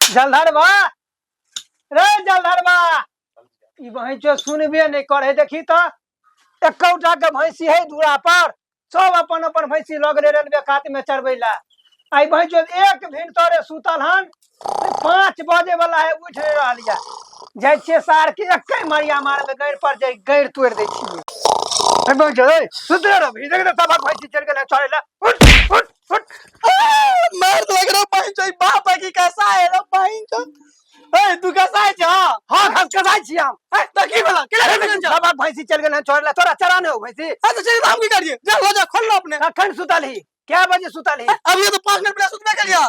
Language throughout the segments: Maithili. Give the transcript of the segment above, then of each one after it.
जलधर बा रे जलधर बा, ई भैंसो सुनबे नहीं करे। देखी तो एकोटा के भैंसी है दूरा पर, सब अपन अपन भैंसी लग गेलै रेलवे कात में चरबै ला। आई भैंसो एक भिन तोरे सुतल हन, 5 बजे वाला है, उठ नहीं रहल या। जाइ छियै सार के एके मरिया मारबै गैर पर, जाइ गैर तोड़ि दै छियै। ए भैंसो, ए, सुतले रह, देख तऽ सबक भैंसी चलि गेलै चरै ला। उठ उठ उठ। मार लग रहा भैंसो, बाप है की कैसा है रे भैंसो? ए तू कैसा है छा? हाँ, घास कसाई छी हम। ए त की भेला? केना अरे चलि गेल छौ? सबक भैंसी चलि गेलै चरै ला, तोरा चरा नहि हो भैंसी? ए त चलि हम की करिए? जा लो जा खोल लो अपने। कखन सुतल ही? कै बजे सुतल ही? अभी तो 5 मिनट पहले सुतबे केलियै।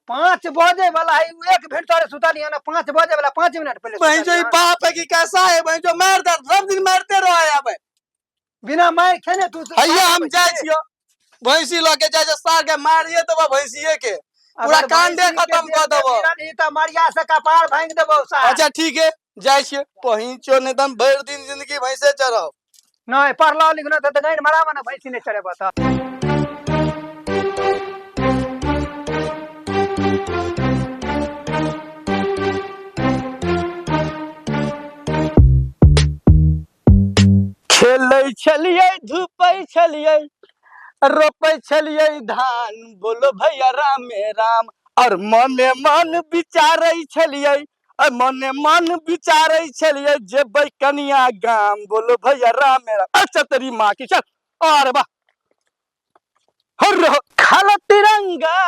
5 बजे वाला है, एक मिनट तोरे सुतल ही ना, 5 बजे वाला 5 मिनट पहले सुतल भैंसो ही। ई बाप है की कैसा है भैंसो? मार दे, सब दिन मारते रहो है अब। बिना मार खेने तू हैया हम जाइ छियो भैंसी लऽ के, जाइ छै सार के मारिए देबो भैंसिए के, पूरा अगर कांडे भैंसी के खत्म कऽ देह देबो। गिरल ही तऽ मरिया से कपार भांगि देबो सार। अच्छा ठीक है, जाइ छियै पहिचो, नहीं तऽ हम भरि दिन जिंदगी भैंसे चढ़ब। नहीं पढ़लो लिखलो तऽ गानि मराबऽ ने, भैंसी नहि चढ़ेबऽ तऽ। खेलै छलियै, धूपै छलियै, रोपै छलियै धान, बोलो भैया रामे राम। और मने मन विचारै छलियै, और मने मन विचारै छलियै जेबै कनिया गाम, बोलो भैया रामे राम। अच्छा तेरी माँ की, चल। अरे वाह, हर खल तिरंगा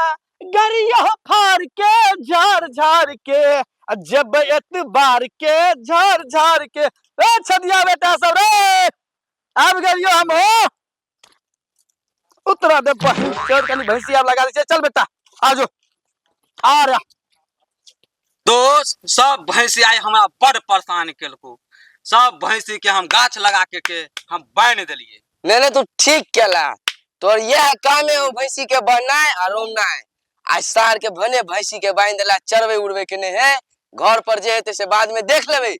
गरिया फाड़ के झाड़ झाड़ के आ जेबै एतबार के झाड़ झाड़ के। ए छदिया बेटा सब रे, आबि गेलियो हम हो। उतरा दे बहिन, चल कनी भैंसी आब लगा दै छियै। चल बेटा आजो आ रे। दोस्त सब भैंसी आइ हमरा बड़ परेशान केलको। सब भैंसी के हम गाछ लगा के हम बान्हि देलियै। नहीं नहीं, तू ठीक केला, तोर यह कामे हो भैंसी के बहनाय आ रोमनाय। आज सार के भने भैंसी के बांध देला, चरबे उड़बे के नहीं है, घर पर जे हेते से बाद में देख लेबे।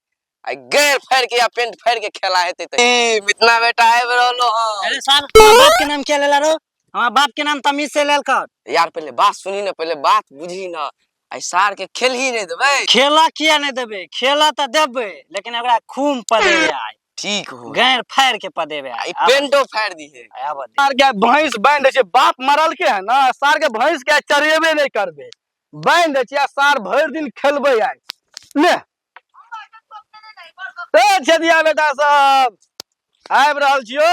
आ गैर फाड़ के या पेंट फाड़ के खेला हेते त ई मितना बेटा आबि रहलो हन। अरे साहब, हमरा बाप के नाम क्या लेला रो? हमरा बाप के नाम तमीज से लेल कर। यार पहले बात सुनी ना, पहले बात बुझी ना। आई सार के खेल ही नहीं देबै। खेला किया नहीं देबै? खेला त देबै, लेकिन ओकरा खूम पदेबै आइ। ठीक हो। गैर फाड़ के पदेबै आइ। आई पेंटो फाड़ दी है। आब दे। सार के भैंस बांध दै छै, बाप मरल के है ना, सार के भैंस के चरेबे नहीं करबे, बांध दै छै आ सार भरि दिन खेलबै आइ। ले ए छदिया बेटा सब आबि रहल छियो।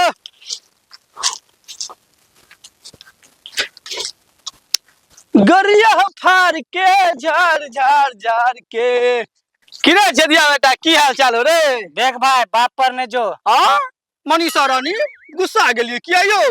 गरिया फाड़ के झाड़ झाड़ झाड़ के। की रे छदिया बेटा, की हाल चाल हो रे? देख भाई, बाप पर ने जो। हाँ मनीषा रानी गुस्सा गेलियै किया यौ?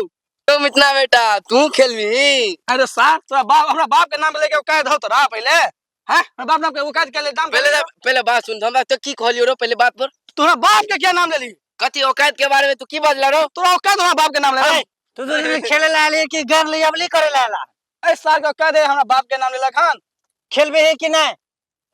तो मितना बेटा तू खेलबी? अरे सार तोरा बाप, हमरा बाप के नाम लेके औकात हो तोरा पहले? हैं, हमरा बाप नाम के औकात के ले दाम पहले पहले बात सुन, हमरा तो की कहलियो रो पहले बात पर? तोरा बाप के क्या नाम लेली? कथी औकात के बारे में तू की बजला रो? तोरा औकात हमरा बाप के नाम ले। तू तो भी खेले ला आली कि घर ले अबली करे ला आला? ए सार के कह दे हमरा बाप के नाम लेलक हन। खेलबे है कि नहीं?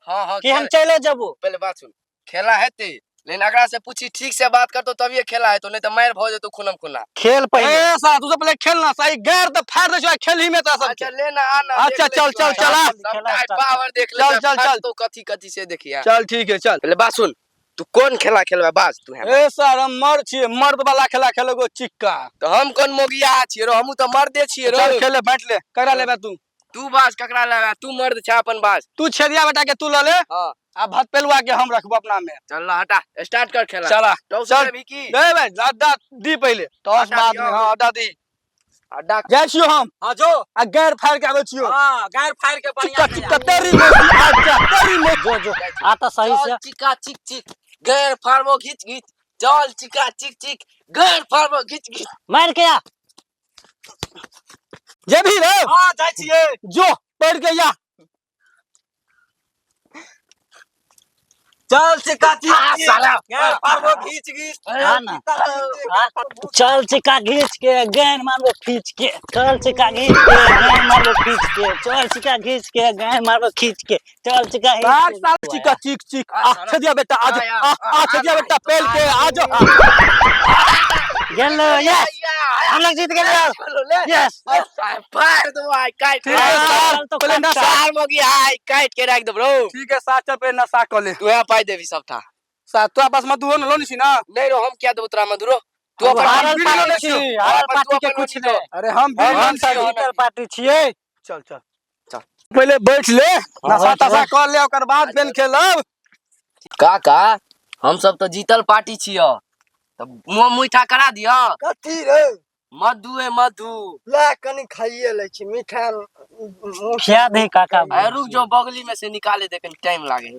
हां हां, कि हम चले जबो? पहले बात सुन, खेला हेते लेकिन अकरा से पूछी ठीक से बात करतो तभी खेला हेतो, नहीं तो मार भ जेतो खुनम खुना। खेल पहले। ए सार तू सब पहले खेल ना, सही गैर तो फाड़ दे छो खेल ही में तो सब। अच्छा ले ना आ ना, अच्छा, देख ले चल, चल, तू। चला। सब खेला टाइट स्टार्ट। पावर देख ले, चल, चल, चल। तो कथी कथी से देखिया। चल ठीक है चल। पहले बात सुन, तू कौन खेला खेलबा बाज तू है? ए सर हम मर्द छियै, मर्द वाला खेला खेलगो चिक्का। तो हम कौन मोगिया छियै रो, हमहू तो मर्दे छियै रो। चल खेले बैठ ले, ककरा लेबे तू? तू बाज ककरा लेबे, तू मर्द छा अपन बाज। तू छेदिया बेटा के तू ल ले। हां। आ भात पेलुआ के हम रखबो अपना में। चल ला हटा, स्टार्ट कर खेला। चला। टॉस चल। लेबही की? नहीं भाई, अड्डा दी पहले, टॉस अड्डा बाद दियो। में। हां अड्डा दी। अड्डा। जाइ छियो हम। हां जो। आ गैर फाड़ के आबै छियो। हां गैर फाड़ के बढ़िया चिक्का से चिक्का तेरी मोसी, अच्छा तेरी मोसी। जो जो आता सही से। चल चिका चिक चिक गैर फाड़बो घिच घिच, चल चिका चिक चिक गैर फाड़बो घिच घिच। मार के आ। जेबही रे? हां जाइ छियै। जो पढ़ के या। चल चिका चिक आ, चिक साला। गैर फाड़बो घिच घिच। आ ना। आ, चल चिका घीच के गैन मारबो खींच के, चल चिका घीच के गैन मारबो खींच के, चल चिका घीच के गैन मारबो खींच के, चल चिका घीच सात के। साल चिका चिक चिक। आ छदिया बेटा आ जा, आ आ छदिया बेटा पेल के आ जा। गेलो। यस, हम लोग जीत गेलो। यस। फाड़ दो आइ काट। ठीक है सार, चल तो पहिले खट्टा। नशा। सार मोगी आइ काट के राख देबरो। ठीक है सार, चल पहिले नशा कऽ ले। तू यहाँ पाइ देबी सबटा। सार तोरा पास मधुओ न लोनी छी ना? नहीं रो, हम क्या देबो तोरा मधुरो? तू अपन हारल बीड़ी पार्टी लेने छी, छियौ। हारल अपन पार्टी तू के अपन कुछ लोनी नहि। अरे हम बीड़ी हम लोनी सब छियौ। जीतल पार्टी छियै। चल चल चल, पहिले बैठ ले, नशा तशा कऽ ले, ओकर बाद फेन खेलब। काका, हम सब तो जीतल पार्टी छियो, तऽ मुँह मुठा करा दियो। कथी रे? मधु है मधु। ला कनी खाइए लै छी मीठा मुँह। खिया दे काका। अरे रुक जो, बगली में से निकाले दे, कनी टाइम लागे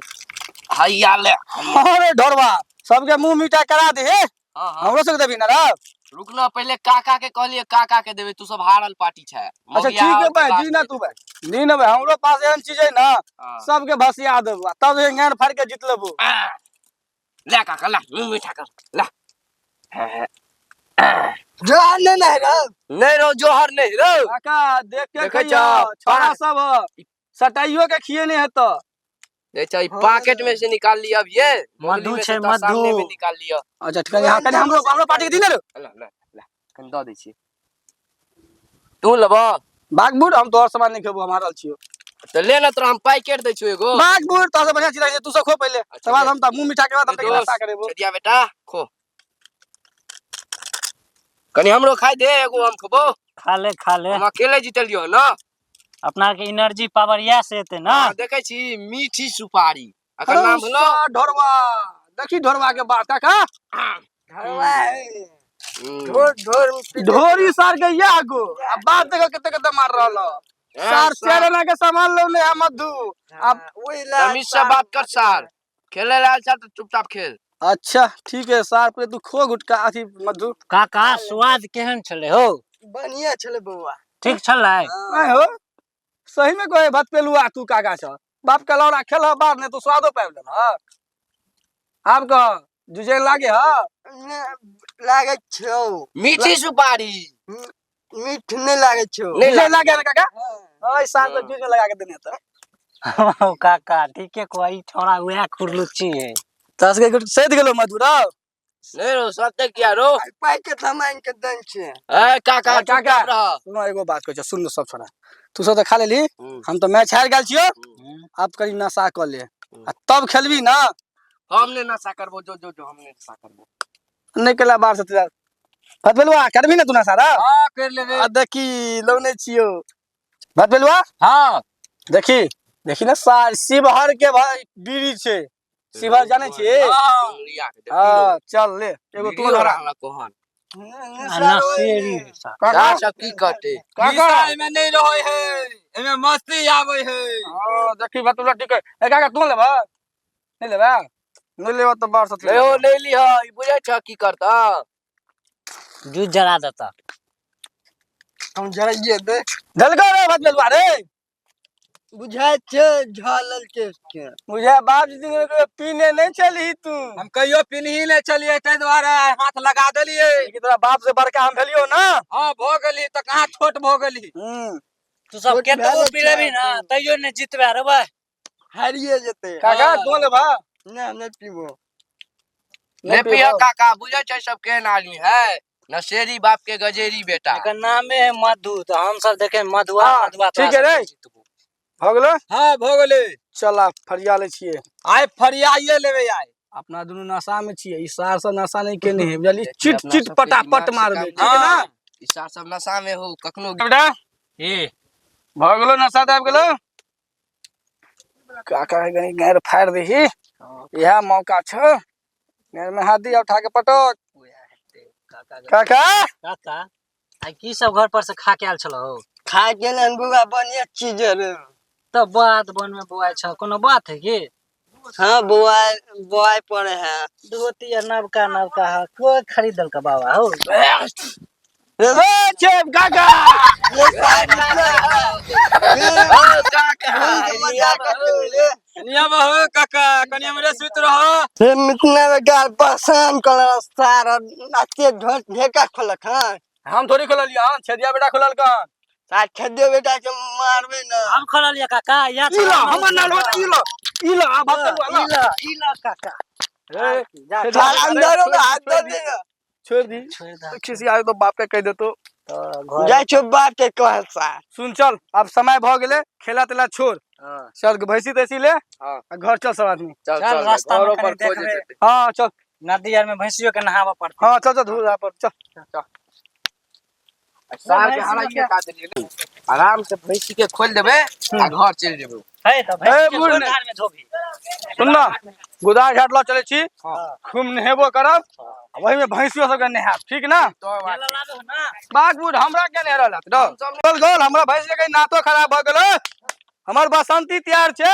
हैया ले। अरे ढोरबा, सबके मुंह मीठा करा दे। हाँ हाँ। हमरो सबके देबी ना रे? रुक ना, पहले काका के कहलिए, काका के देबे, तू सब हारल पार्टी छै। अच्छा ठीक है भाई, जी ना तू भाई जी ना भाई, हमरो पास एहन चीज है ना, सबके भसिया देबो आ तब गान फाड़ के जीत लेबो। ले काका ला, मुंह मीठा कर ला। जो नहीं नहीं रे। नहीं रो, जोहर नहीं रो। काका देख के देखै खइयो, छौ, छोड़ा सब सटाइयो के खिए नहीं हेतो। देख छौ, ई पाकेट में से निकाल लिया अब ये मधु बगली में छै, से तोरा सामने मधु। में निकाल लिया। अच्छा ठीक है, यहाँ कनी हमरो हमरो पार्टी के दी ना रे। ला ला ला, कनी दऽ दै छी, तू लेबऽ? बाग बूढ़, हम तोहर सामान नहीं खेबो, हम हारल छियो। तऽ ले ना, तोरा हम पैकेट दै छियौ एगो। बाग बूढ़, तोहर से बढ़िया चीज रहै छै, तू सब खो पहिले, तकर बाद हम त मुंह मीठा के बाद हम ले त दोस्त, नाश्ता करेबो। छेदिया बेटा खो, कनी हमरो खाइ दे एगो, हम खेबो। खा ले खा ले। हम अकेले जीतलियो ना। अपना के एनर्जी पावर इएह से एते ना। हाँ, देखै छी मीठी सुपारी एकर अरे नाम भेलो। सा ढोरबा, देखी ढोरबा के बात काका। ढोर ढोर में पी। ढोरी सार के यह गो आ बात देखो कते कते मार रहल हो। सार चार आना के सामान लो ने मधु अब। ओहि ला। तमीज से बात कर सार, खेले लाल छा तऽ चुपचाप खेल। अच्छा ठीक है सार, पहिले तू खो गुटका अथी मधु। काका स्वाद केहन छलै हो? बढ़िया छलै बौआ। ठीक छलै। नहीं हो, सही में कहे भात पेलुआ तू काका छ, बाप के लौड़ा खेल बाद ने तू स्वादो पाबि लेलह। आब कह जुझे लागे ह? लागै छौ। मीठी सुपारी। मीठ नहीं लागै छौ। नहीं। जुझे लागे ना काका? हाँ। ओइ सार तो जुझे लगा के देने त। हो काका, ठीके कहै छोड़ा, उएह खुरलुच्ची है। दस के गुट सैद गेलो मधुरा। नहीं रो, सत्य किया रो। पैकेट हम आनि के देन छियै। ए काका, हाँ, काका। चुपचाप रह। सुनो, एगो बात कहै छौ, सुन सब छोड़ा, तू सब तऽ खा लेली, हम तऽ मैच हारि गेल छियौ। आब कनी नशा कऽ ले आ तब खेलबी ना। हम ने नशा करबो, जो जो जो, हम ने नशा करबो। नहीं केला बाहर से तैयार भात बेलुआ करबी ना तू नशा रे? हाँ, कर लेबे। आ देखी लौने छियौ भात बेलुआ। हाँ। देखी देखी ना सार, शिवहर के भाई बीड़ी छै, शिवहर जानै छियै? हाँ। लिया के देखी। हाँ चल ले एगो तू धरा। कोहन आ नशेड़ी है सार। काका। सार सब की करते? काका। निशा एमे नहीं रहे है, एमे मस्ती आवे है। हाँ देखी भात बेलुआ ठीक है। ए काका, तू लेबा नहीं लेबा? नहीं लेबा तऽ बाहर से नहीं हो, नहीं लिह, ई बुझै छ की करता? जूस जरा देता। हम जराइए दे। धलको रे भात बेलुआ रे। बुझाइ छै झलल के के। बुझा बाप जी के पीने नहीं चली तू। हम कहियो पिन्ही नहीं चलिए, ताहि दुआरे आइ हाथ लगा देलिए। लेकिन तोरा बाप से बड़का हम भेलियो ना। हाँ भऽ गेली तऽ कहाँ छोट भऽ गेली। हम्म। तू सब छोट केतबो भेल पी लेबी छै। ना तैयो नहि जीतबे रे भाई। हारिए जेतै। काका हाँ। तू लेबा? नहि, नहि पीबो। नहीं पिय काका, बुझै छै सब केहन आदमी है, नशेरी बाप के गजेरी बेटा। एकर नामे है मधु, तऽ हम सब देखे मधुआ। हाँ, मधुआ ठीक है रे। भऽ गेलो? हाँ भऽ गेलै। चल आब फरिया लै छियै। आइ फरियाइए लेबै आइ। अपना दुनू नशा में छियै, ई सार सब नशा नहीं केने है बुझलियै, देखिए, चिट अपना चिट सबके पटापट दिमाग से मारबै, काम ठीक है ना? हाँ। ई सार सब नशा में हो कखनो। बेटा। ए। भऽ गेलो नशा तऽ आबि गेलो। काका के कनी गारि फाड़ि दही, इएह मौका छौ। गारि में हाथ दी, उठा के पटक काका। काका, आइ की सब घर पर से खा के आयल छलहो? खा गेलन बौआ, बढ़िया चीज रे। तऽ बात बन में बौआइ छ, कोनो बात है की? हाँ बौआ, बौआइ पड़े है। धोती आ नबका नबका है, कोई खरीद देलका बाबा हो? ए चेप काका। कनिया बहू काका, कनिया हमरे सुति रहो। हे मितना में गाल परेशान कर सार अते ढेका खोलक। हाँ। हम थोड़ी खोललियै हन, छेदिया बेटा खोललकन। सार छेदियो बेटा के मारबे ना। हम खोललियै काका या? ई ल हमर नाल होता, ई ल ई ल आ भात बेलुआ ल। ई ल, ई ल काका। ए, जा। सार अंदर में हाथ दे दे ना। छोड़ दी। छोड़ि दह। खिसिया तो बाप के कह देतो। तऽ घर जाइ छौ बाप के कहल सार। सुन चल, अब समय भ गेले, खेला तेला छोड़। हाँ। चल भैंसी तैसी ले। हाँ। आ घर चल सब आदमी। चल चल, चल रास्ता में घरो कनी पर खोज देखबै। जेतै। हाँ चल। नदी आर में भैंसियो के नहाबऽ पड़तै। हाँ चल चल, धूर पर चल। सार के हराइए का देलियै ने। आराम से भैंसी के खोल देबै आ घर चलि जेबै। है तऽ भैंसी के बूढ़ कोन ने। धार में धोबी? सुन ना, गोदार घाट लऽ चलै छी। हाँ। खूब नहेबो करब आ वही में भैंसियो सबके नहायब, ठीक ना? तो बात हेलऽ लाबहो ना। बाग बूढ़ हमरा के नहीं रहल। हम सब चल गोल, हमरा भैंस के नातो खराब भ गेलो, हमर बसंती तैयार छे।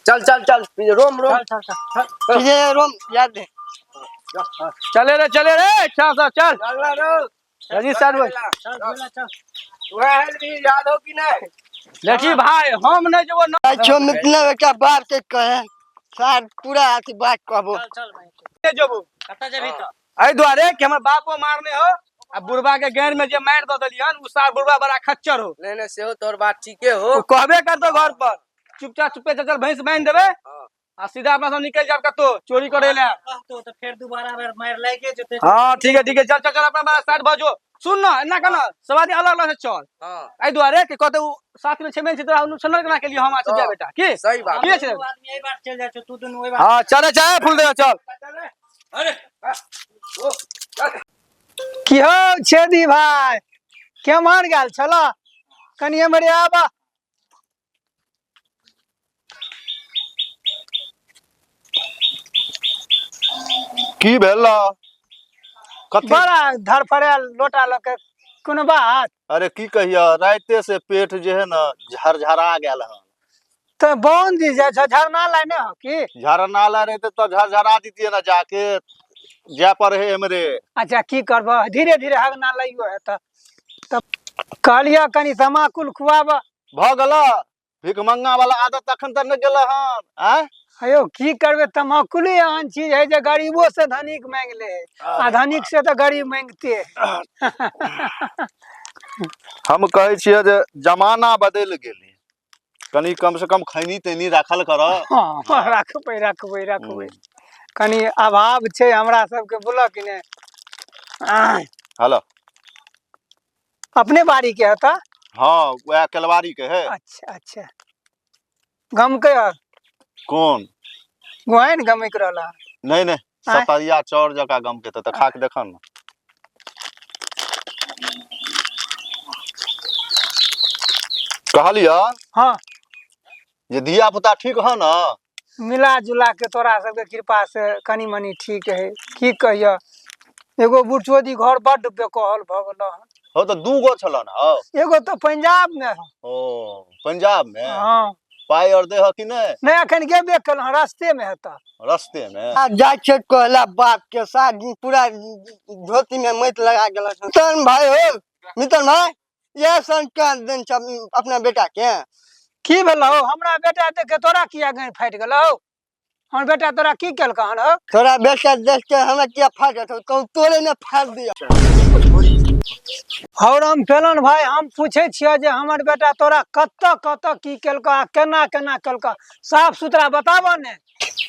चल चल चल, रोम रोम। चल चल चल चल। ये रोम याद दे। चले रे चले रे, अच्छा सब चल। चल ना रो। रजनीश सर बोल। चल झूला चल। तोरा हेल भी याद हो कि नहीं? देखी भाई, हम नहीं जेबो ना। छो मिथिला बेटा बाप के कहे सार पूरा अथी बात कहबो। चल चल भाई। नहीं जेबो। कतऽ जेबही तऽ? एहि दुआरे कि हमर बापो मारने हो आ बुढ़बा के गैर में जे मारि दऽ देलियन उ सार बुढ़बा बड़ा खच्चर हो। नहीं नहीं, सेहो तोहर बात ठीके हो। उ कहबे करतो घर पर, चुपचाप चुपे चल चल भैंस बांधि देबै हाँ। आ सीधा अपना सब निकल जाब कतौ चोरी करे ले। कहतो तऽ फेर दोबारा बेर मारि लागि जेतै। हाँ ठीक है ठीक है, चल चल चल अपना बड़ा साइड भऽ जो। सुन ना, एना केना सब आदमी अलग अलग से चल। हाँ। एहि दुआरे कि कहते उ साथ में छेबे छै तोरा अनुसंधान केना केलियै हम आ हाँ। जा बेटा की सही बात। की छै? दू आदमी एहि बाट चलि जाइ छौ, तू दुनू ओहि बाट। हाँ चले चल फूल दे चल। की हौ छेदी भाई, केम्हर गेल छल? कनि एम्हरे आबऽ। की भेल? कथी? बड़ा धरफड़ायल लोटा लऽ के, कोनो बात? अरे की कहिया, राइते से पेट जे है ना झरझरा गेल हन। तऽ बन दी जाइ छौ, झरना लाइने हो की? झरनाला रहते तऽ झरझरा दीतिये ना, जाके जाय पर है एमरे। अच्छा की करबह, धीरे धीरे हगना लैयो है। तऽ तब कहलियह कनि तमाकुल खुआबऽ। भऽ गेल भिखमंगा वाला आदत अखन तक नहि गेल हन आँय? अयो की करबै, तमाकुले एहन चीज है जे गरीबो से धनिक मांगि ले है आ धनिक से तऽ गरीब मांगिते है। हम कहै छियै जे जमाना बदलि गेलै, कनि कम से कम खैनी तैनी राखल कर। हँ राखबै राखबै राखबै, कनि अभाव छै हमरा सबके, बोलऽ कि नहि? आँय, हेलो। अपने बाड़ी के हेतऽ? हाँ वएह केलवारी के है। अच्छा अच्छा, गमकै हऽ? कोन? गोहाइन गमकि रहल हँ। नहि नहि। आँय? सतरिया चाउर जकाँ गमके तऽ खा के देखऽ ने। कहलियऽ हँ। जे धिया पुता ठीक ह ने? मिला जुला के तोरा सबके कृपा से कनि मनि ठीक है। की कहियऽ, एगो बुढ़चोदी घर बड्ड बेकहल भऽ गेल हन। हो तऽ दू गो छल ने हौ? एगो तऽ पंजाब मे है। ओ पंजाब मे? हँ। पाइ और दे ह कि नहि? नहि, अखन गेबे केलहुँ, रस्ते मे हेतऽ। रस्ते मे? आ जाइ छै कहला बाप के साथ पूरा धोती में मैत लगा गेल। मितन भाई हो, मितन भाई, इएह संस्कार देन छै अपना बेटा के। की भेलौ हमरा बेटा देख के तोरा किया गाँइ फाटि गेलौ? हमर बेटा तोरा की केलकौ हन हौ? तोरा बेटा देख के हमरा किया फाटत हौ? कहूँ तोरे ने फाड़ दिया। हौ राम पेलन भाई, हम पूछै छियह जे हमर बेटा तोरा कतऽ कतऽ की केलकौ आ केना केना केलकौ, साफ सुथरा बताबऽ ने।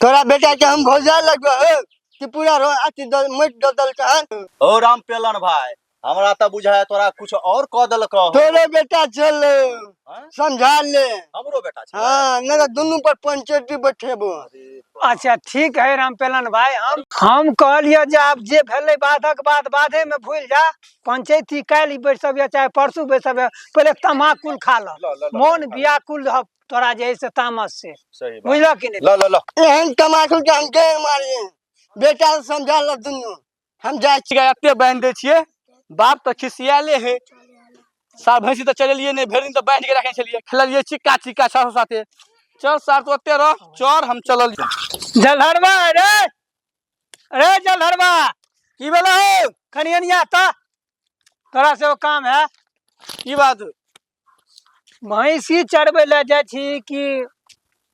तोरा बेटा के हम भौजा लगबे हो कि पूरा अथी माटि दऽ देलकै हन। हो राम पेलन भाई, हमरा तऽ बुझाय तोरा कुछ और कऽ देलकौ हौ। तोरे बेटा चल। आँय? समझा ले। हमरो बेटा छै? हाँ, नहीं तो दुनू पर पंचायती बैठेबो। अच्छा ठीक है राम पेलन भाई, हम कहलियै जे आब जे भेलै बाधक बात बाधे में भूलि जा। पंचायती काल्हि बैसब या चाहे परसू बैसब, पहिले तमाकुल खा ल। ल, ल, ल, मोन ल, व्याकुल ह तोरा जे है से तामस से। सही बात। बुझलह कि नहि? ल ल ल। एहन तमाकुल के हम के मारिए? बेटा के समझा ल दुनू, हम जाइ छी। एते बान्हि दै छियै, बाप तऽ खिसियाले है। सार भैंसी तऽ चलेलियै नहि, भरि दिन तऽ बान्हि के रखने छलियै, खेललियै चिक्का चिक्का साथ साथे। चल सार, तू ओते रह चर, हम चलल। जलधरबा रे, रे जलधरबा। की भेलै हौ? कनि एनिया तऽ तोरा से काम है। की बात? भैंसी चरबै लए जाइ छी कि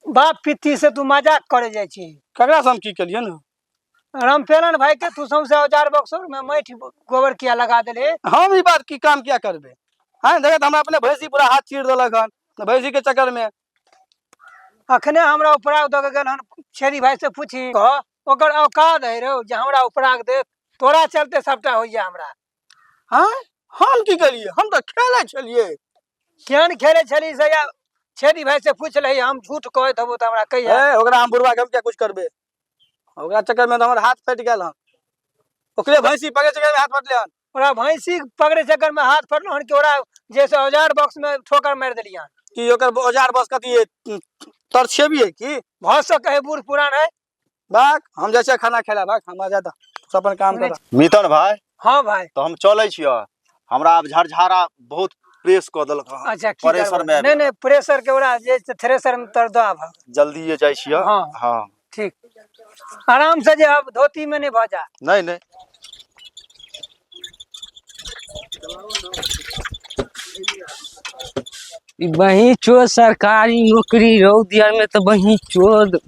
बाप पित्ती से तू मजाक करे जाइ छी? ककरा से हम की केलियै ने? रामपेलन भाई के तू सौंसे औजार बक्सर में माटि गोबर किया लगा देले? हम ई बात की काम किया करबै? हाँ देख, हमरा अपने भैंसी पूरा हाथ चीर देलक हन भैंसी के चक्कर में। अखने हमरा ऊपरा दऽ के गेल हन, छेरी भाई से पूछी कह। ओकर औकात है रौ जे हमरा उपराग देत। तोरा चलते सबटा होइया हमरा। हाँ, हम की केलिए? हम तऽ खेलै छलियै। केहन खेले छली से या छेदी भाई से पूछ लही, हम झूठ कहैत हबो तऽ हमरा कहिया। ए, ओकरा हम बुढ़वा के हम क्या कुछ करबे, ओकरा चक्कर में तऽ हमर हाथ फटि गेल हन। ओकरे भैंसी पकड़े चक्कर में हाथ फटले हन। ओकरा भैंसी पकड़े चक्कर में हाथ फटलो हन कि ओकरा जैसे औजार बॉक्स में ठोकर मारि देलियन? कि ओकर औजार बस कथी है, तरछेबी है की? भऽ सकै है, बूढ़ पुरान है। भाग, हम जाइ छियै खाना खेला, भाग, हमरा जादा सब अपन काम कर। मितन भाई। हाँ भाई। तऽ हम चलै छियै, हमरा आब झरझारा बहुत प्रेस कऽ देलक हन। अच्छा, की प्रेशर करबै? में आबि नहीं नहीं, प्रेशर के ओकरा जे छै थ्रेसर में तर दऽ आब। जल्दिए जाइ छियै। हाँ। हाँ। ठीक, आराम से, जे अब धोती में नहीं भऽ जा। नहीं नहीं। ई बही चोर सरकारी नौकरी रौद यार में तो बही चोर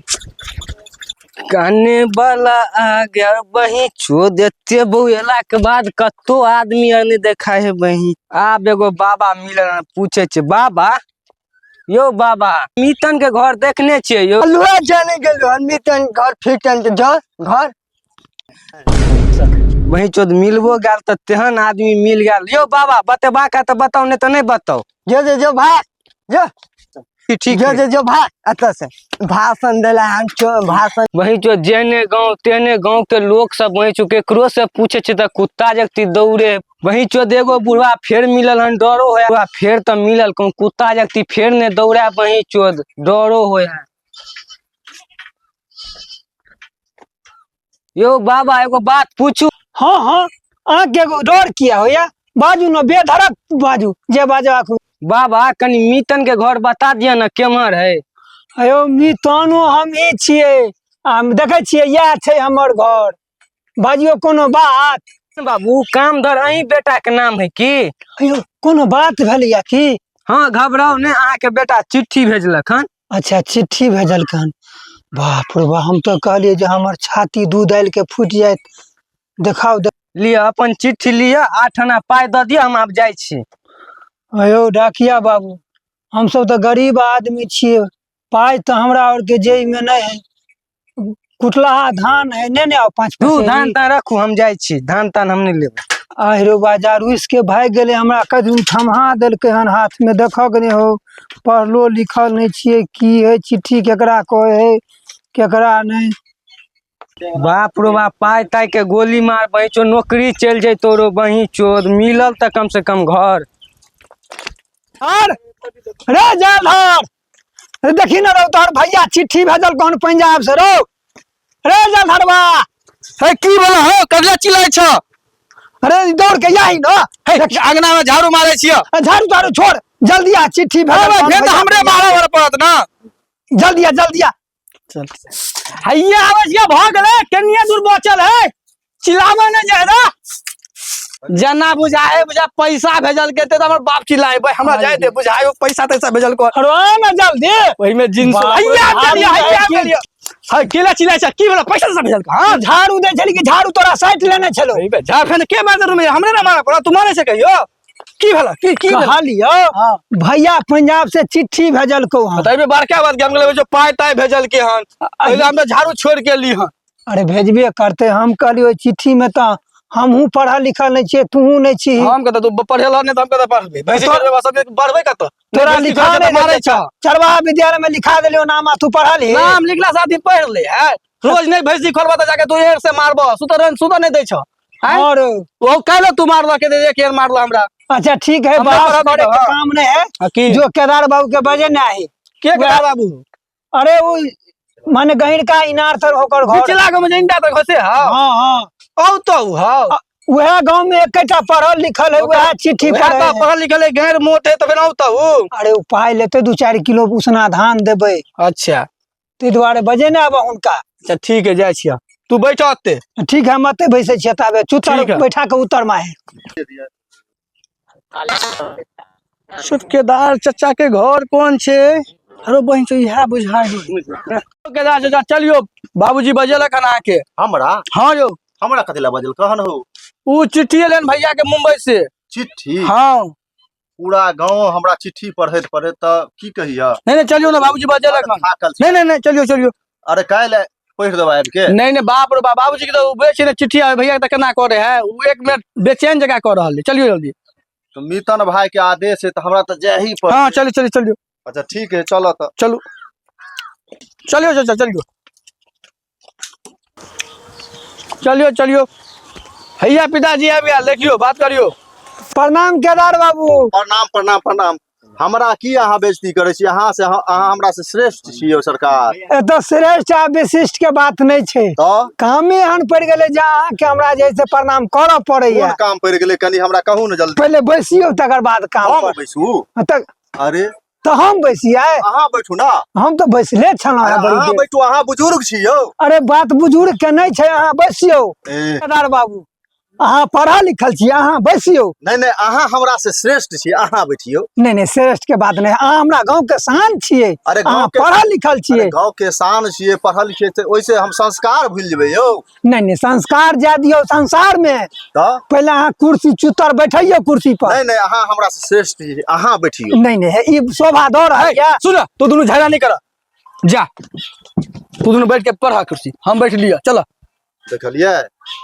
कहने वाला आ गया। बही चोर एते बौएला के बाद कतो आदमी आर नहीं देखा है। बही आब एगो बाबा मिलल हन, पूछे छै बाबा यो बाबा, मीतन के घर देखने छियै यो? अलुआ जाने गेलो हन मितन घर फिटन के जा घर। वही चोद मिलबो गेल तऽ तेहन आदमी मिल गेल। यो बाबा, बतेबा का तऽ बताउ, नहीं तऽ नहीं बताउ। जो जो जो भाग जो। ठीक ठीक। जो जो जो भाग अतः से, भाषण देला हम चो भाषण। वही जो जेने गांव तेने गांव के लोग सब, वही चो केकरो से पूछे छै तऽ कुत्ता जगती दौड़े। वही चो एगो बुढ़वा फेर मिलल हन, डरो होय। बुढ़वा फेर तऽ मिलल, कहूँ कुत्ता जगती फेर ने दौड़ा। वही चोद डरो होय है। यो बाबा, एगो बात पूछू? हाँ हाँ, अहाँके एगो डर किया होइया? बाजू ने, बेधड़क बाजू, जे बाजू आखू। बाबा, कनी मीतन के घर बता दिया ना, केम्हर है? अयो मितनो हम ही छियै, हम देखै छियै, इएह छै हमर घर। बाजियो, कोनो बात? बाबू, काम धर अहीं बेटा के नाम है की? अयो, कोनो बात भेलैया की? हाँ, घबराउ ने, अहाँके बेटा चिट्ठी भेजलक हन। अच्छा, चिट्ठी भेजलकन। बाप रे बाप, हम तऽ कहलियै जे हमर छाती दूध दालि के फूटि जायत। देखाउ। लिअ, अपन चिट्ठी लिअ, 8 आना पाइ दऽ दिअ, हम आब जाइ छी। अयो डाकिया बाबू, हमसब तऽ गरीब आदमी छियै, पाइ तऽ हमरा आरके जेबमे नहि है। कुटलाहा धान है, नहि ने आउ 5 दू पसेरी। धान तान रखू, हम जाइ छी, धान तान हम नहि लेबै। आहिरो बाजार रुसि के भागि गेलै, हमरा कदू थम्हा देलकै हन हाथमे। देखक नहि हो, पढ़लो लिखल नहि छियै, की है चिट्ठी, केकरा कहै है केकरा नहि। बाप रो बाप, पाइ ताइ के गोली मार। बही चो नौकरी चलि जैतो रो। बही चोद मिलल तऽ कम से कम घर। आर रे जलधर, रे देखी ने रौ, तोहर भैया चिट्ठी भेजल कौन पंजाब से रौ। रे जलधरवा। हे, की भेलो हौ? ककरा चिल्लाइ छ? अरे दौड़ के आही न। हे, अंगना में झाड़ू मारै छियै। झाड़ू ताड़ू छोड़, जल्दी आ, चिट्ठी भेजल अरे कौन फेर तऽ भैया। हमरे मारऽ वाला पड़त ना। जल्दी आ, जल्दी आ। चल, हैया आबै छियै, भऽ गेलै, कनिये दूर बचल है, चिल्लाबे नहि जाय जना बुझाए बुझा पैसा भेजल के तऽ हमर बाप चिल्लाए। हमरा जाय दे, बुझाए पैसा तैसा भेजल को। अरे आ ना जल्दी। ओहिमे जींस। बाप रे, हैया झाड़ू गेलियै, हैया दै छी। गेलियै। है, केला चिल्लाइ छै? की भेलै? पैसा तैसा भेजल हां? झाड़ू दै छली कि झाड़ू तोरा साइट लेने छलो? एहि बे झा फेन के मारते रूम? हमरे ना मारे पड़ा, तू मारे छै कहियो? की भेलै? की की भेलै? कहलियो भैया पंजाब से चिट्ठी भेजलको हन। तऽ एहिमे बड़का बात के हम कहलियै जो पाइ ताइ भेजल के हन, ओहि हम तऽ झाड़ू छोड़ के ली हन। अरे भेजबे करते, हम कहलियो चिट्ठी में तऽ हमहूँ पढ़ल लिखल नहीं छियै, तूहू नहीं छी। हम कहता तू पढ़ेल नहीं तऽ हम कहता पढ़बे भैंसी करबे, सब बढ़बे कतऽ? तोरा भैंसी लिखा करबे तऽ नहीं मारै देलकै। छ। चरवाहा विद्यालय में लिखा देलियो नाम आ तू पढ़ल ही? नाम लिखला से आदमी पढ़ ले है। रोज नहीं भैंसी खोलबा तऽ जाके तू एर से मारबो, सुतर सुतर नहीं दै छ। आँय? और ओ काल्हि तू मारलक के एक एर मारल हमरा। अच्छा ठीक है, हमरा बहस पढ़ल करे के लिखल, काम नहीं है। हाँ, की? जो केदार बाबू के बजे ना है। के केदार बाबू? अरे वो माने गहिर का इनार तर होकर घर। पिछला गाँव में जिंदा तक हसे। हाँ। हाँ हाँ। औ तो हाँ। वह गांव में एकेटा पढ़ल लिखल है, वह चिट्ठी वएह पढ़े तऽ है। पढ़ल लिखल है, गैर मोट है तऽ फेर औ तो उ। अरे ओ पाइ लेते, 2-4 किलो उसना धान देबै। अच्छा। ताहि दुआरे बजे ने आबऽ हुनका। अच्छा ठीक है, जाइ छियै, तू बैठ ओते। ठीक है, हम एते बैसै छियै ताबे चुतर ठीक है। बैठा के उतर माहे। सुत केदार चचा के घर कोन छै? अरे बहिन छै, इएह बुझाइ है। केदार चचा, चलियो, बाबूजी बजेलक हन अहाँके। हमरा? हाँ यौ। हमरा कथी ला बजल कहन हो? उ चिट्ठी एलनि भैया के मुंबई से। चिट्ठी? हाँ। पूरा गांव हमरा चिट्ठी पढ़ैत पढ़ैत तऽ की कहिया। नहीं नहीं, चलियो ना, बाबूजी बजेलक हन। थाकल छी। नहीं नहीं नहीं, चलियो चलियो। अरे काल्हि पढ़ि देबै आबि के। नहीं नहीं, बाप रे बाप, बाबूजी के तो बेच ने चिट्ठी आवे भैया के, केना करे है उ एक मिनट बेचैन जगह कर रहल है। चलियो जल्दी। तऽ मितन भाई के आदेश है तऽ हमरा तऽ जाय ही पड़तै। हाँ चलियो चलियो चलियो। अच्छा ठीक है, चलो तऽ। चलू चलियो चाचा, चलियो चलियो चलियो। हैया पिताजी आबि गेल, देखियो बात करियो। प्रणाम केदार बाबू। प्रणाम प्रणाम प्रणाम। हमरा की अहाँ बेइज्जती करै छी? अहाँ से अहाँ हमरा से श्रेष्ठ छी यौ सरकार। एतऽ श्रेष्ठ आ विशिष्ट के बात नहि छै। तऽ कामे एहन पड़ि गेलै जे अहाँके हमरा जे है से प्रणाम करऽ पड़ैया। कोन काम पड़ि गेलै, कनि हमरा कहू ने जल्दी। पहिले बैसियौ तकर बाद काम हम पर। बैसू? तऽ अरे तऽ हम बैसियै? अहाँ बैठू ना। हम तऽ बैसले छलहुँ हेँ बड़ी अहाँ देर। बैठू, अहाँ बुजुर्ग छी यौ। अरे बात बुजुर्ग के नहि छै, अहाँ बैसियौ। ए, केदार बाबू अहाँ पढ़ल लिखल छी, अहाँ बैसियौ। नहि नहि, अहाँ हमरा से श्रेष्ठ छी, अहाँ बैठियौ। नहि नहि, श्रेष्ठ के बात नहि, अहाँ हमरा गाँव के शान छियै। अरे अहाँ गाँव के पढ़ल लिखल अरे छियै। गाँव के शान छियै, पढ़ल छियै, तऽ ओहिसे हम संस्कार भूलि जेबै यौ? नहि नहि, संस्कार जाय दियौ संसार में। तऽ पहिले अहाँ कुर्सी चुतर बैठैयौ कुर्सी पर। नहि नहि, अहाँ हमरा से श्रेष्ठ छी, अहाँ बैठियौ। नहि नहि, ई शोभा दऽ रहल यऽ। सुन, तू दुनू झगड़ा नहीं कर, जा तू दुनू बैठ के पढ़ा कुर्सी, हम बैठ लिया, चल। देखलियै?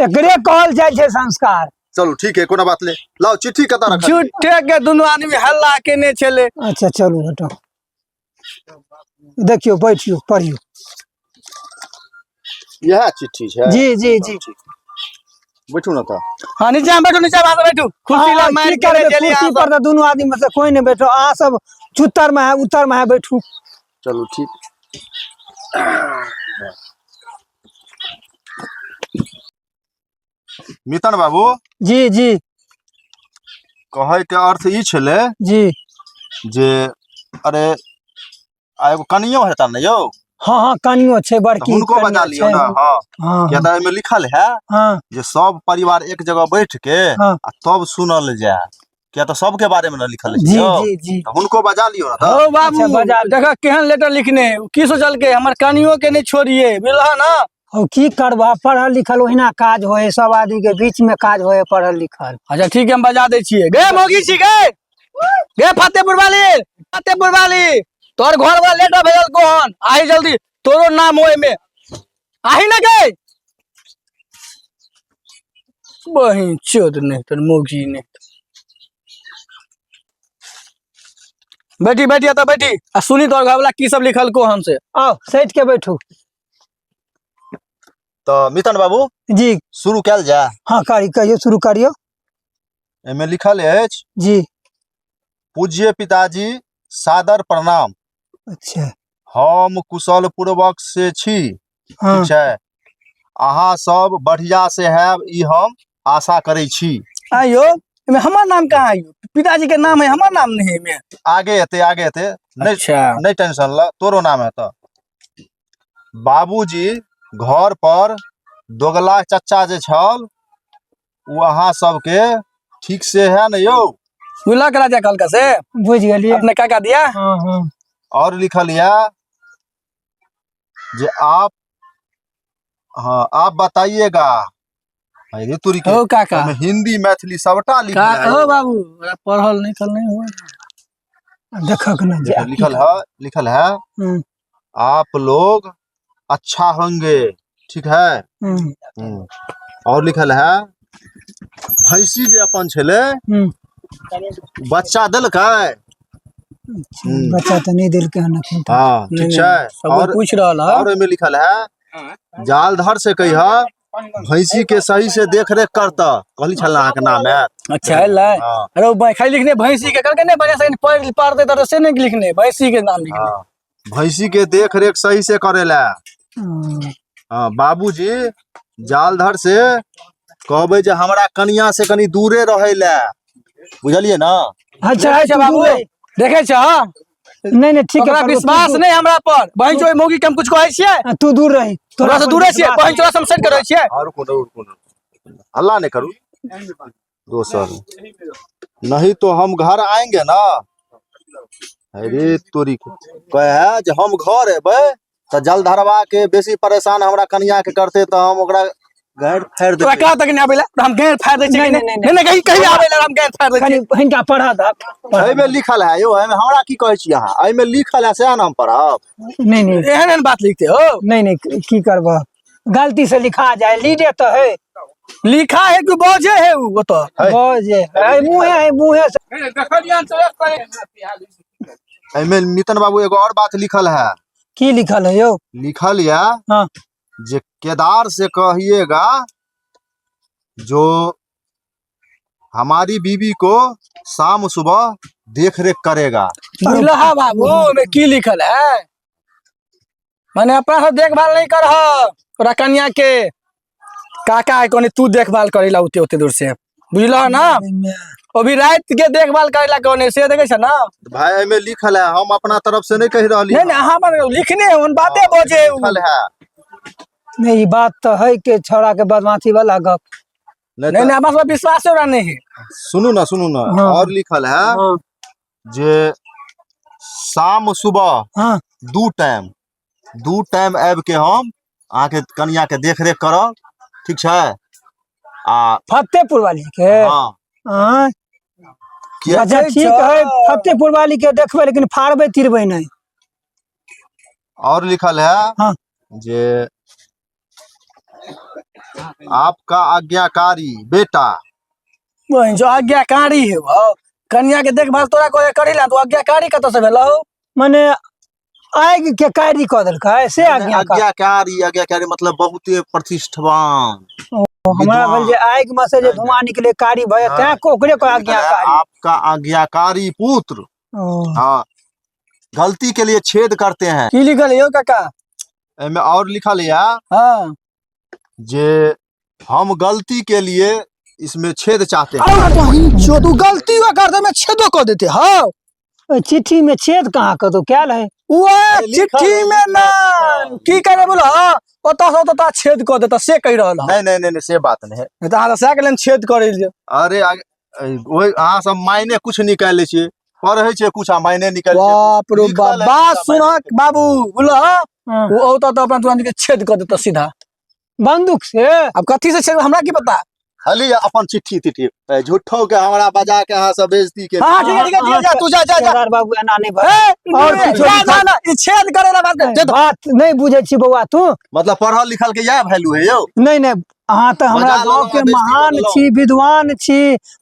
एकरे कहल जाइ छै संस्कार। चलू ठीक है, कोनो बात नहि। लाउ चिट्ठी कतऽ रखल? झूठे के दुनू आदमी हल्ला केने छले। अच्छा चलू हटो, देखियौ बैठियौ पढ़ियौ। इएह चिट्ठी छै? जी जी जी। बैठू ने तऽ। हाँ नीचा में बैठू, नीचा में बैठू, कुर्सी ला अहाँ मार की के करबै, चलिए। कुर्सी पर तऽ दुनू आदमी में से कोई नहि बैठो, अहाँ सब चुत्तर में है उत्तर में है बैठू। चलू ठीक। मितन बाबू। जी जी। कहै के अर्थ ई छलै जी जे अरे आ एगो कनियो हेता ने यौ? हाँ हाँ, कनियो छै तऽ बड़की हुनको कनियो बजा लियौ छै। ने। हाँ हाँ किया तऽ एहिमे लिखल है हाँ जे सब परिवार एक जगह बैठ के हाँ। आ तब सुनल जाय, किया तऽ सबके बारे में ने लिखल छै जी यौ। जी जी। तऽ हुनको बजा लियौ ने तऽ। हो बाबू। अच्छा, बजा लियौ। देखा केहन लेटर लिखने है, की सोचलकै हमर कनियो के नहीं छोड़िए, बुझलह ना? हो की करबह, पढ़ल लिखल ओहिना काज होय, सब आदमी के बीच में काज होय पढ़ल लिखल। अच्छा ठीक है, हम बजा दै छियै। गे मौगी छी गे, गे फतेहपुर वाली, फतेहपुर वाली, तोहर घर वाला लेटर भेजल कोहन, आही जल्दी, तोरो नाम ओय में, आही ना गे। बहिन चोद नहीं तोर मौगी नहीं। बैठी बैठी एतऽ बैठी आ सुनी तोहर घर वाला की सब लिखल को हमसे। आउ सैठ के बैठू। तऽ मितन बाबू जी शुरू कयल जाय? हाँ करी, कहियौ शुरू करियौ। एहिमे लिखल अछि जी पूज्य पिताजी सादर प्रणाम। अच्छा। हम कुशल पूर्वक से छी। हाँ। ठीक छै, अहाँ सब बढ़िया से हैब ई हम आशा करै छी। आइयो एहिमे हमर नाम कहाँ आइयो? पिताजी के नाम है, हमर नाम नहीं है एहिमे। आगे हेतै, आगे हेतै, नहि अच्छा नहि टेंशन ल, तोरो नाम हेतऽ। बाबूजी घर पर दोगला चच्चा जे छल ओ अहाँ सबके ठीक से है ने यौ? बुझलक राजा कहलका से? बुझि गेलियै। अपने काका दिया। हाँ हाँ। और लिखल यऽ जे आप, हाँ आप बताइएगा। अरे तोरी के, हो काका। ओहिमे हिंदी मैथिली सबटा का लिखल है। हो बाबू, ओकरा पढ़ल लिखल नहीं हो। देखक ने जे लिखल है, लिखल है आप लोग अच्छा होंगे, ठीक है। और लिखल है भैंसी जे अपन छलै बच्चा देलकै? बच्चा तऽ नहि देलकै हन एखन तक। हाँ ठीक छै। सब और पूछ रहल है। और ओहिमे लिखल है जालधर से कहिह भैंसी के सही से देख रेख करता, कहली छल अहाँके नाम है। अच्छा है लै। हाँ। अरे ओ खाली लिखने भैंसी के करके नहीं बढ़िया से पढ़ पढ़ते तो से नहीं लिखने, भैंसी के नाम लिखने। हाँ। भैंसी के देख रेख सही से करेला। हम्म। हाँ बाबूजी जालधर से कहबै जे हमरा कनिया से कनी दूरे रहै ला, बुझलियै ना? अच्छा अच्छा बाबू देखे छ? नहीं नहीं ठीक है, ओकरा करबो, तू विश्वास दूर- नहीं हमरा पर, बहन चो मौगी के हम कुछ कहै छियै? हाँ, तू दूर रही, तोरा से दूरे छियै, बहन चोरा से हम सेट करै छियै। और कोनो कोनो हल्ला नहीं करू दोसर, नहीं तो हम घर आएंगे ना। अरे तोरी के कहे है जे हम घर एबै तऽ जलधरवा के बेसी परेशान हमरा कनिया के करते तऽ हम ओकरा गाड़ फाड़ तोरा देबै। कहाँ तक नहीं आबेला हम गैर फाड़ दै छियै नहीं, नहीं नहीं, नहीं नहीं कहीं कहीं आबेला हम गैर फाड़ दै कनि छियै। हिनका पढ़ा दहक। एहिमे लिखल है यौ, एहिमे हमरा की कहै छी अहाँ, एहिमे लिखल है सएह ने हम पढ़ब। नहीं नहीं। एहन एहन बात लिखते हो। नहीं नहीं, की करबह, गलती से लिखा जाए, लीडे तो है। लिखा है कि बजे है उ ओतऽ? है। बजे है, मुँहे है, मुँहे से। एहिमे नितन बाबू एगो और बात लिखल है। की लिखल है यौ? लिखल या हाँ। जे केदार से कहिएगा जो हमारी बीवी को शाम सुबह देख रेख करेगा। बुझलहा बाबू ओमे की लिखल है? माने अपना सब देखभाल नहीं करह ओकरा कन्या के काका है कोने तू देखभाल करेला उते उते दूर से, बुझलह ना? अभी रात के देखभाल करेला कोने से देखे छ ना। भाई एहिमे लिखल है, हम अपना तरफ से नहीं कह रहली। नहीं नहीं, अहाँ पर लिखने है, उन बातें बजे उ। लिखल है। नहीं, ई बात तो है के छौड़ा के बदमाशी वाला गप। नहीं नहीं तो नहीं, हमरा सब विश्वास ओकरा नहीं है। सुनू ना, सुनू ना। हाँ। और लिखल है हाँ। जे शाम सुबह हाँ। दू टाइम, दू टाइम आबि के हम अहाँके कनिया के देख रेख करब, ठीक छै? आ फतेहपुर वाली के? हाँ। हाँ। किया? अच्छा ठीक है, फतेहपुर वाली के देखबै लेकिन फाड़बै तिरबै नहीं। और लिखल है हाँ। जे आपका आज्ञाकारी बेटा। बहिन जो आज्ञाकारी है वो कन्या के देखभाल तोरा करे करेला, तो आज्ञाकारी कतऽ से भेलौ? माने आगि के कारी कऽ देलकै से आज्ञाकारी। आज्ञाकारी, आज्ञाकारी मतलब बहुते प्रतिष्ठावान। हमरा भेल जे आगि में से जे धुआं निकले कारी भए हाँ। तैं ओकरे को आज्ञाकारी। आपका आज्ञाकारी पुत्र। ओ। हाँ, गलती के लिए छेद करते हैं। की लिखल है यौ काका? एमे और लिखल या हाँ। जे हम गलती के लिए इसमें छेद चाहते हैं। अरे बहिन जो तू गलती हुआ कर दे में छेदो कर देते। हाँ। ओहि चिट्ठी में छेद कहाँ कतौ कयल है? वो लिखल चिट्ठी है, में लिखल ना है। की करे बोला? हाँ, ओतऽ से ओतऽ छेद कर देता से कहि रहल हँ। नहीं नहीं नहीं नहीं, से बात नहीं है। नहीं तऽ अहाँ तऽ सएह के लेल छेद करै लिए। अरे ओहि अहाँ सब मायने कुछ निकालि लै छियै, पढ़ै छियै कुछ आ मायने निकालि छियै। बाप रे लिखल बाप, है, बात मायने सुनक बाबू बोला। हाँ। ओ औता तऽ अपना तुरंत के छेद कर देता सीधा बंदूक से। अब कथी से छेद हमरा की पता? हली अपन चिट्ठी तिट्ठी झूठो के हमरा बजा के अहाँ सब बेइज्जती के। हाँ ठीक है, ठीक है, ठीक है, जा तू जा जा जा। केदार बाबू एना नहीं बा। ए, और और किछो ना लिखल- ना, ई छेद करे ला बात कर। नहीं, बात नहीं बुझै छी बौआ तू। मतलब पढ़ल लिखल के इएह वैल्यू है यौ। नहीं नहीं, अहाँ तऽ हमरा बजा लेलहुँ, गाँव के बेइज्जती महान कऽ लेलहुँ। छी, विद्वान छी।